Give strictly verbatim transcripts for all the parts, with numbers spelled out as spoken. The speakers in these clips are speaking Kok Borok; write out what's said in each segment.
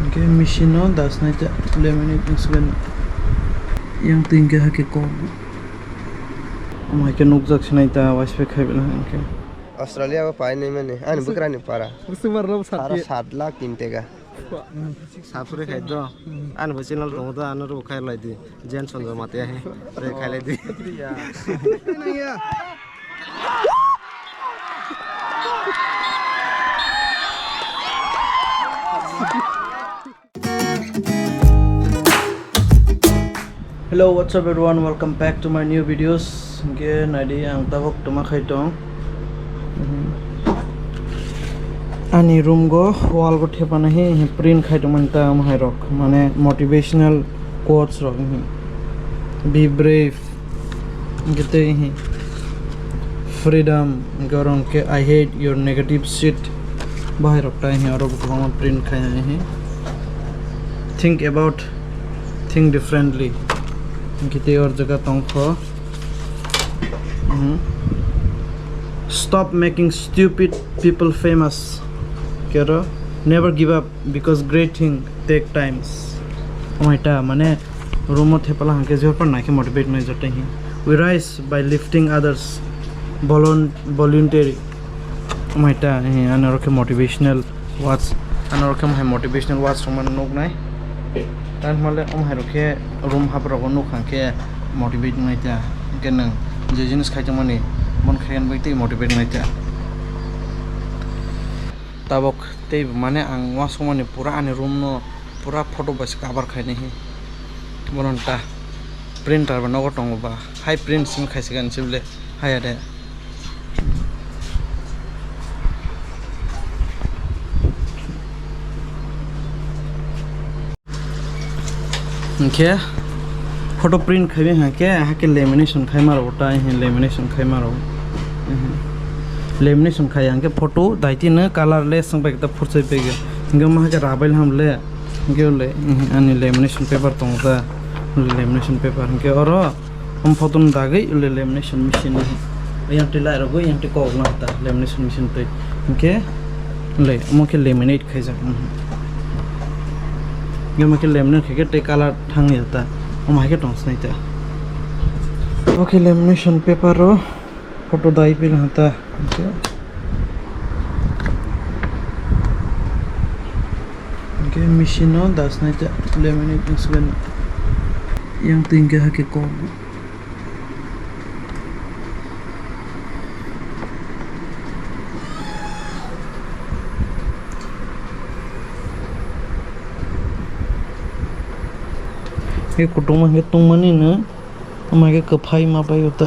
Hingke machine o dasnai ta laminate wngsigan. Yang twi hingke hake kok. Omo hai khe nukjak sinai ta, waispe khai bela hingke. Australia o pai nai mani, ani bukrani para. Busi mar lo sat. Para sat lakh tin teka. Sapre khai do. Ani bo channel tongo do, ano ro khai lai di. Jen Sonjo Matia he. Re khai lai di. Hello, what's up everyone? Welcome back to my new videos. Hingke naidi ang tabok toma khai tong. Ani room go wall go thepana he, he print khai tongmani ta omo hai rok, mane motivational quotes rok, he. Be brave, hingke tei he freedom, hingke oro hingke I hate your negative shit, bahai rok ta he oro bo kwbangma print khai he. Think about, think differently, hingke tei or jaga tongkho. Mhm. Stop making stupid people famous. Kero, never give up because great thing take times. Omaita mane room o thepala hangke jor par naikhe motivate nai joto hi. We rise by lifting others. Volun-, voluntary. Omaita, eh, ano rokhe motivational. Watch, ano rokhe mohai motivational watch rok mano nuknai. Tamo le omo hai rokhe room hap rogo nuk hangkhe motivate wngnai ta. Hingkhe nwng je jinis khai tongmani, bono khai bagwi tei motivate wngnai ta. Tabok tei mane ang uansukmani pura ani room no pura photo bai se cover khainai he. Bono ta printer bo nogo tongo ba, hai print simi khaisika hinwi bole. Haya de. Hingke photo print khaibi hingke hake lamination khaima rok ta, lamination khaima rok. Lamination khai hingke photo daitino color le swng bai ta phursai pege. Hingke ma hake rabai ham le, hingke le ani lamination paper tongo ta, lamination paper hingke oro. Om photo no dagwi le lamination machine ni. Yang twi lai rogo yang twi kok lang ta lamination machine twi. Hingke le omo khe laminate khaijak. Yang khe laminate khaikhe tei color thang ya ta. Omo hai khe tong sinai ta. Omo khe lamination paper o photo dai pil ha ta. Hingke. Hingke machine o dasnai ta laminate wngsigan. Yang twi hingke hake kok. Hingke kutungma hingke tungmani no. Omo hai khe kwphai ma pai o ta,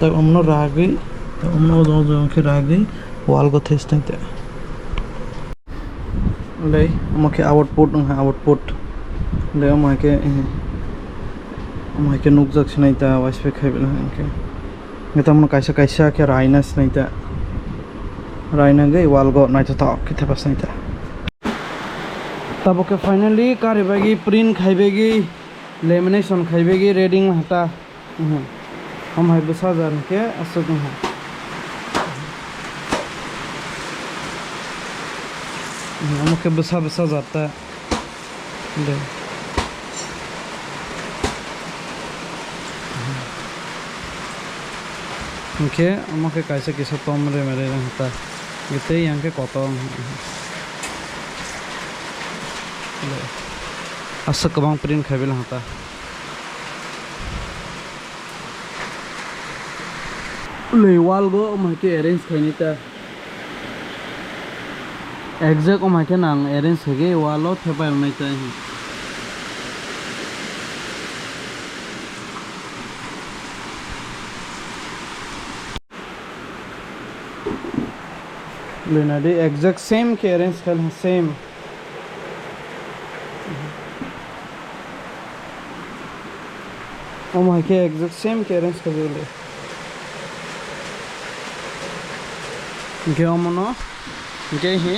tei omo no ragwi, omo no ojo ojo khe ragwi wall go thes tang ta. Tei omo khe output wngkha, output. Tei omo hai khe, omo hai khe nukjak sinai ta, waispe khai hwnkhe. Hwnkhe tamo kaisa kaisa khe raina sinai ta. Raina gwi wall go naithothok khe thepa sinai ta. Tabuk khe finally kari bagwi print khai bagwi lamination khai bagwi ready wngkha ta. Mhm. Omo hai bwsa jar hwnkhe aswk wngkha. Mhm, omo khe bwsa bwsa jar ta. De. Hwnkhe omo khe kaisa kisa tom re mere wngkha ta. Tei yang khe kotor. Aswk kwbang print khai bai wngkha ta. Lei wall go omo hai khe arrange khainai ta. Exact omo hai khe nang arrange khaikhe wall o thepai rwnai ta. Lei nadi exact same khe arrange khail same. Omo hai khe exact same khe arrange khaijak le. Hingke omo no, hingke hi,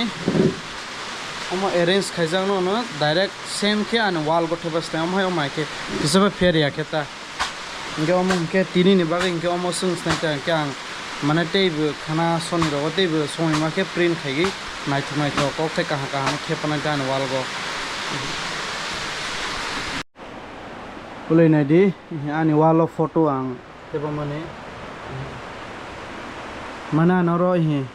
omo arrange khaijak no, no direct same khe ani wall go thepa swnai, omo hai omo hai khe kisa bai fair ya khe ta. Hingke omo hingke tini ni bagwi hingke omo swng swnai ta hingke ang Mane teibo khana soni rogo teibo songwi ma khe print khaigwi naithok naithok kok tei kaham kaham khe panai ta ani wall go. Ulai nai di, ani wall o photo ang thepamani. Mane ano ro hi,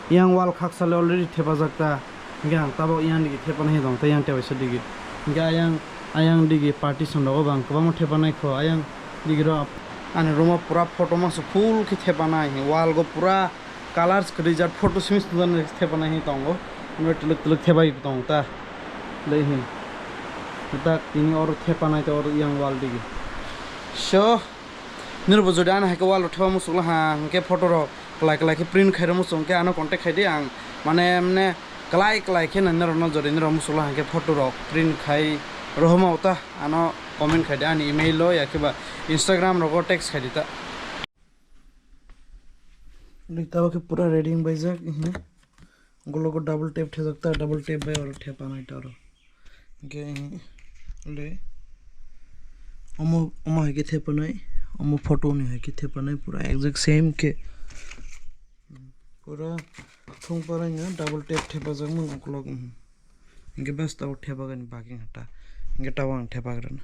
yang wall khaksa le already thepajak ta. Hinkhe ang tabok yang digi thepana hi tong, tei yang tewaisa digi. Hinkhe ayang, ayang digi partition rogo bo ang kwbangma thepanai kho. Ayang digi ro ani room o pura photo masa full khe thepanai, wall go pura colors kwrwi jat photo simi simi thepanai hi tongo. Ano twlwk twlwk thepai tong ta. Lei hi. Tak tini oro thepanai ta oro yang wall digi. So, nirbo jodi ano hai khe wall rok thepa muchung laha, hinkhe photo rok kwlai kwlai khe print khairok muchung khe ano contact khai di ang. Mane, mane, kwlai kwlai khe nai norok no jodi norok muchung laha hinkhe photo rok print khai rohoma uta ano comment khai di ani email o ya khe ba Instagram rogo text khai di ta. Lei tabo khe pura ready wng baijak, mhm. Ulo go double tap thepjak ta, double tap bai oro thepa nai ta oro. Hinkhe, mhm, le omo, omo hai khe thepa nai, omo photo ni hai khe thepa nai, pura exact same khe. Pura thung parai no double tap thepajak mung ukulok, mhm. Hinkhe bas tabo thepagani bagwi hata. Hinkhe tabo ang thepagrana.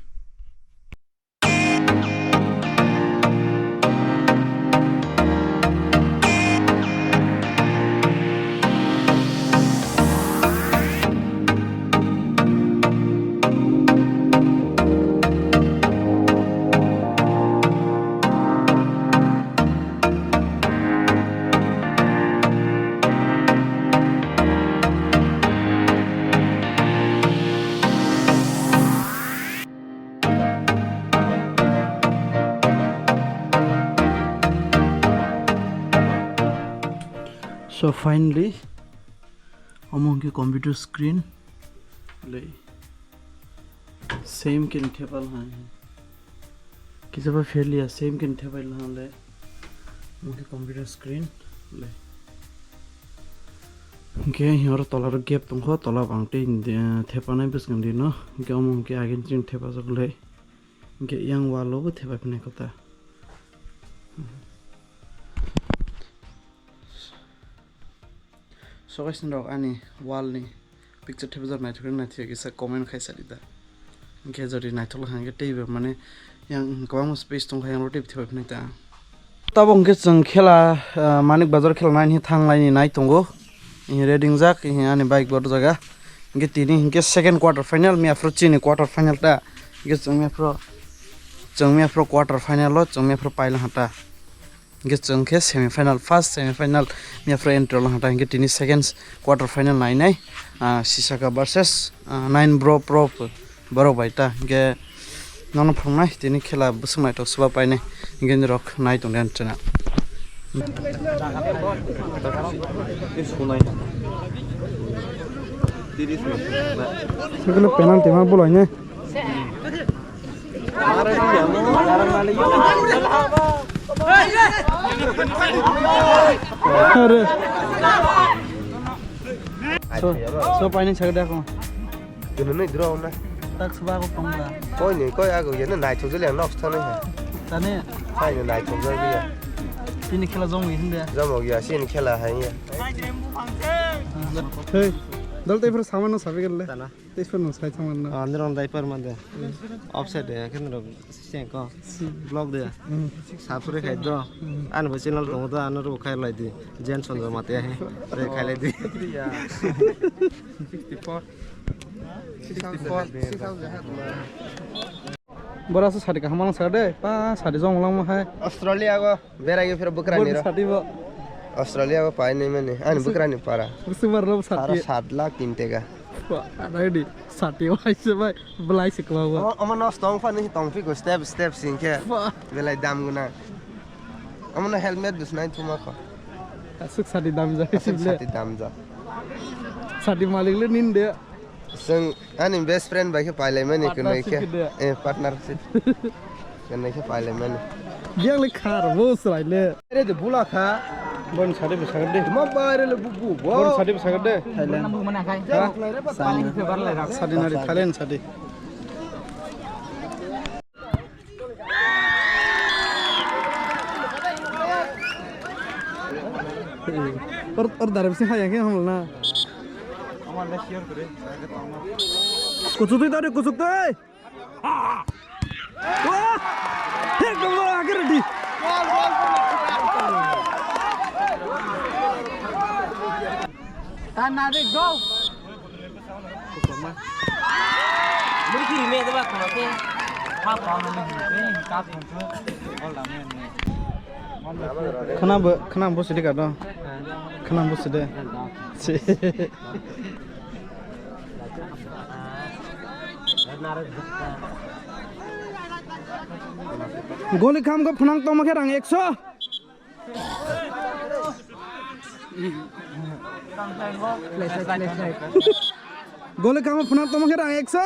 So finally, omo hwnkhe computer screen le same khe thepal hai. Kisa ba fail ya, same khe thepai laha le. Mungkhe computer screen le. Hinkhe oro tola ro gap tongkho, tola bo ang tei, eh, thepanai bwskang dino. Hinkhe omo hinkhe agin chini thepajak le. Hinkhe yang wall o bo thepai phinai kota. So guys, norok ani wall ni picture thepajak naithok naithok kisa comment khai sadi da. Hinkhe jodi naithok hwnkhe teibo mane yang kwbangma space tongkha yang rw teibo thepai phinai ta. Tabok hinkhe chwng khela, ah, Manik Bazar khela naini thang laini nai tongo. Ready wngjak ani bike bo rwjaga. Hinkhe tini hinkhe second quarter final, miya phuru chini quarter final ta. Hinkhe chwng miya phuru, chwng miya phuru quarter final o chwng miya phuru paila hata. Hinkhe chwng khe semi final, first semi final miya phuru entry rwlang hata, hinkhe tini second quarter final nainai, ah, Sisaka versus, ah, Nine Bro Pro borok bai ta. Hinkhe nono phunuknai tini khela bwswk naithok swba painai, hinkhe norok nai tongdi ani channel. Penalty ma bulainai. Are. So, so paini sagde ako. Gwnwi dro na. Tak seba ako tongla. Koi ni koi ago ya na nai thok jali nok thani. Tani. Hai ni nai thok jali ya. Tini khela jong wi hinde. Jong wi ya sini khela hai ya. Hey, dal tai phar saman no sabi gelle. Tana. Tei phano sai thangma na. Ah, nirok diaper mande. Offside de, khe nirok sengko. Block de. Sapre khai do. Ani bo channel tongo do, ano ro khai lai di. Jen Chandra Mate he. Re khai lai di. Sixty-four. Sixty-four. Bora se sari kaham lang sa de. Pa sari jong lang ma hai. Australia go. Berai phiro bukrani ro. Sati bo. Australia bo pai nai mani. Ani bukrani para. Sumar ro sati. Para sat lakh tin teka. Wah, ada di. Sati wai se bai. Belai se kwa wah. Omo no stong fa ni tong fi go step step sing khe. Belai dam guna. Omo no helmet dus nai thuma kho. Asuk sati dam ja. Asuk sati dam ja. Sati malik le nin de. Seng Ani best friend bai khe pailaimani kwnwi khe. Partnership khe de. Eh, partnership. Kwnwi khe pailaimani. Biang le khar bo swlai le. Re de bula kha. Bon sade bwsakar de. Ma bai re le bu bu bo. Bon sade bwsakar de. Thailand. Ha? Sade nari Thailand sade. Or, or darem sing hayang ke hamla na. Kuchuk twi tadi, kuchuk twi. Wah! Hei, gol, gol, akhir di. Tan nadi, go. Khwnam bo, khwnam bo sidi ka do. Khwnam bo sidi. Si. Goli kham go phnang tongma khe rang ekso. Goli kham go phnang tongma khe rang ekso.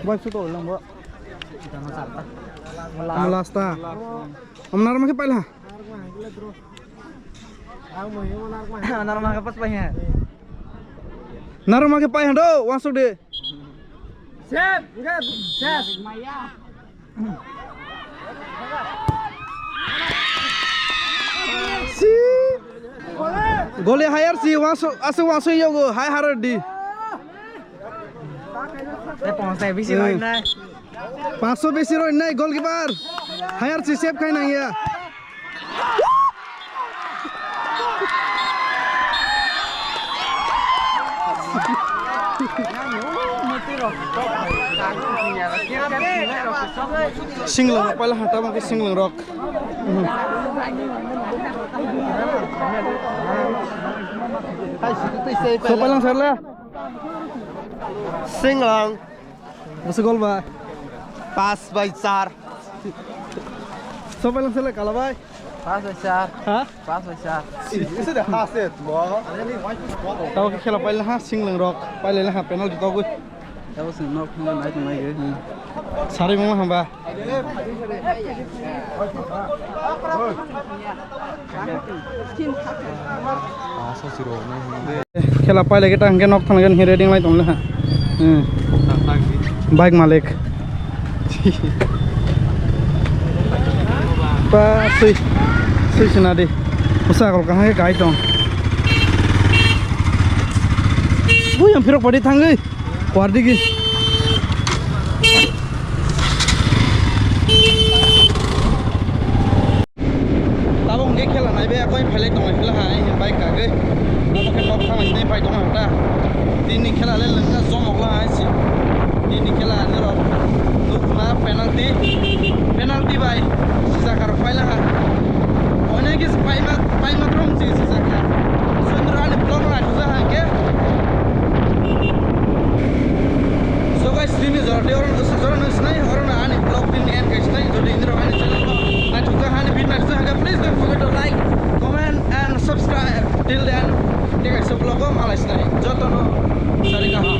Bai, su to lang bo. Last ta. Om narma khe paila. Narma khe pas paila. Narma khe pai hando, wansuk de. Sep, enggak, sep. Si. Goli hayar si, wasu, asu wasu yogo, hai harar di. Eh, ponsai bisi roi nai. Paso bisi roi nai, goalkeeper. Hayar si save khai nang ya. Singlang rok paila hata bangke singlang rok. So palang sarla. Singlang. Bwswk gol bai? Pas bai char. So palang sarla kala bai. Pas bai char. Ha? Pas bai char. Isi de haset mo. Tao khe khela paila ha singlang rok. Paila ha penalty togwi. Tao sing nok thang nai tong nai ge. Sari mo hamba. Khela pailai khe ta hwnkhe nok thanglaikhe ready wnglai tonglaha. Hmm. Bike malik. Pa sui, sui sina di. Usa kol kahang kai tong. Bui yang phirok padi thangwi. Kuar digi. Tabuk hwnkhe khela naibe koi phailai tongo hwnkhe hai hwnbai kagwi. Abo khe nok thangwi sinai phai tongo hwnta. Tini khela le lwngkha jomok la hai si. Tini khela nirok nukma penalty. Penalty bai sijak rok paila ha. Onek is paima, paima trom si sijak ha. Sundro ani vlog naithokjak ha hwnkhe. So guys, tini jora de oro jora nung sinai, oro na ani vlog tini end kai sinai, jodi indro ani channel no naithokjak ha, ani video naithokjak ha, please don't forget to like, comment and subscribe. Till then, thik ase vlog o malai sinai. Joto no sari kaham.